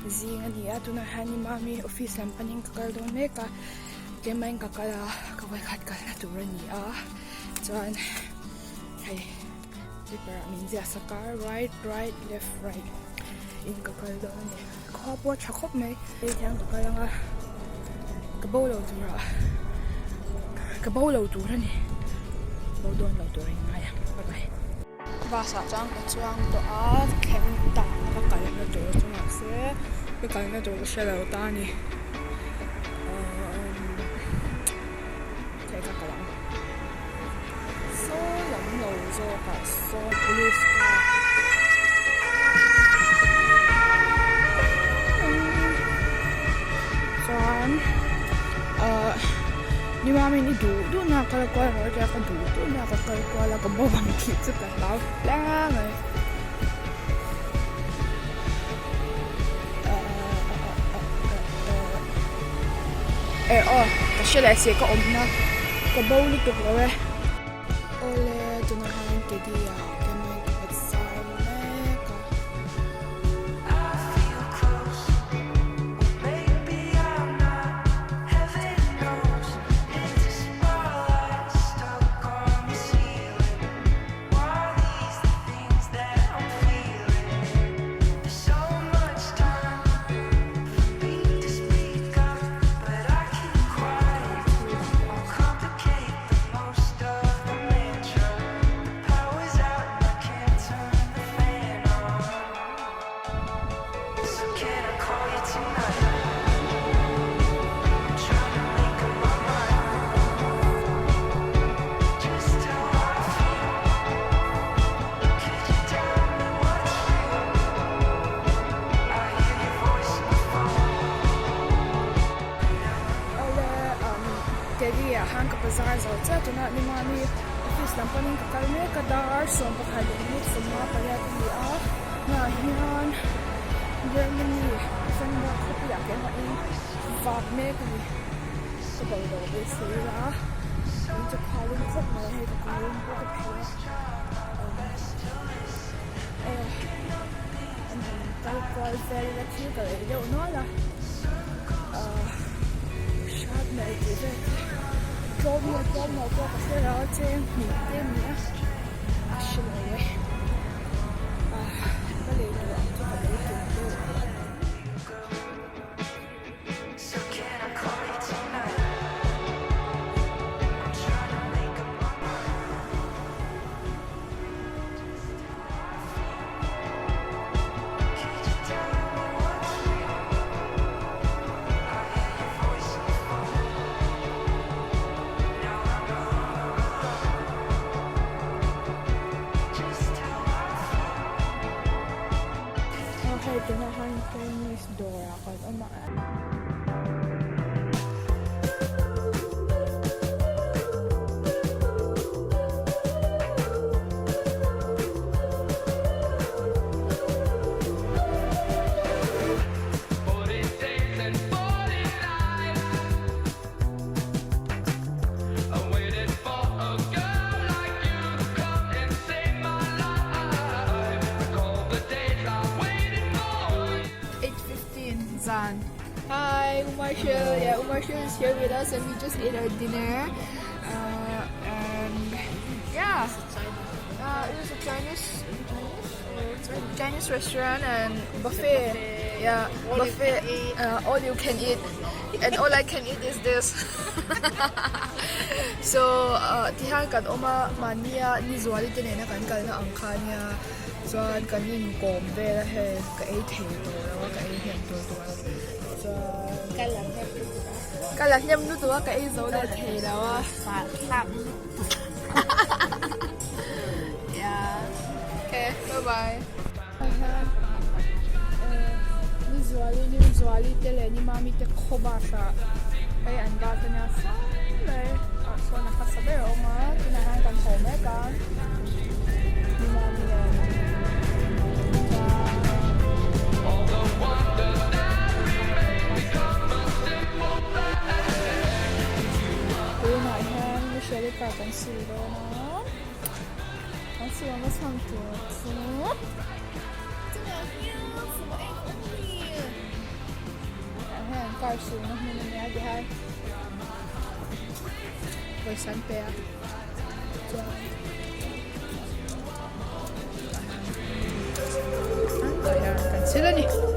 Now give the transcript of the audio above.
Zing a ni a tunah hian ni mami office lam panin ka kal dawn mek a tlem aiin ka kal a ka vawikhat kalna tur a ni a chuan hei paper ah min ziah sak a right right left right in ka kal dawn a ni khua pawh a tha khawp mai hei hian ka kal ang a ka bo lo turah ka bo lo tur a ni bo dawn lo tur a ni ngai ang bye bye. Bus ah chuan ka chuang tawh a thleng tah ka kalna tur chu mahse ka kalna tur ka hre lo ta a ni umm ka kal ang saw lam lo zawk ah sawn police car chuan ahh ni mami ni duh duh na kal kual rawh tia ka duh duh na ka kal kual a ka bo ang tih chu ka hlau hle mai eh aw ka hre leh si ka awmna ka bo lutuk lo e awle tunah hian teddy ah camera ka pet zar mek a. Awle umm Delhi ah khan ka bazar zo chiah tunah ni mahni office lam panin ka kal mek a dar 11 leh minute 58 a ni a hnah hian Germany Offenbach khawpui ah keimah in vak mek a ni ka bo lo beisei ila in chu khalin khawp mai a hei ka kawng pawh ka phei a umm aw an han kal kual vel ila thil ka lei deuh nual a ahh hrat mai tih vel te tlawm nge tlawm lo pawh ka hre lo a cheng hnih te a ni a ka hre lo e ahh ka lei tur ang chu ka lei tur deuh. Aw hei tunah hian chemist dawrah kan awm a. Zan. Hi, Umarshil. Yeah, Umarshil is here with us and we just ate our dinner. Uh, and yeah, uh, it was a Chinese, Chinese, Chinese restaurant and buffet. Yeah, buffet. Uh, all you can eat, and all I can eat is this. so, uh, tihan kan oma mania ni zuali te nena kan kalna ang kha nia. Chuan kan inkawm vel a hei ka ei thei tawh lo a ka ei hnem tur tur a chuan Ka la hnem lutuk a. Ka la hnem lutuk a ka ei zo leh thei lo a. Fah thlak lutuk. Yeah okay bye bye. Ni Zuali ni Zuali te leh ni Mami te khaw bus ah hei an bus ania sang mai ah sawn a hmasa ber a awm a tunah hian kan haw mek a ni Mami nen tunah hian Michelle-i car kan sil dawn a. Kan siam a chhan tur chu hian fu eng a ni tah hian car silna hmun a nia tihian pawisa an pe a chuan tah hian kan sil a ni.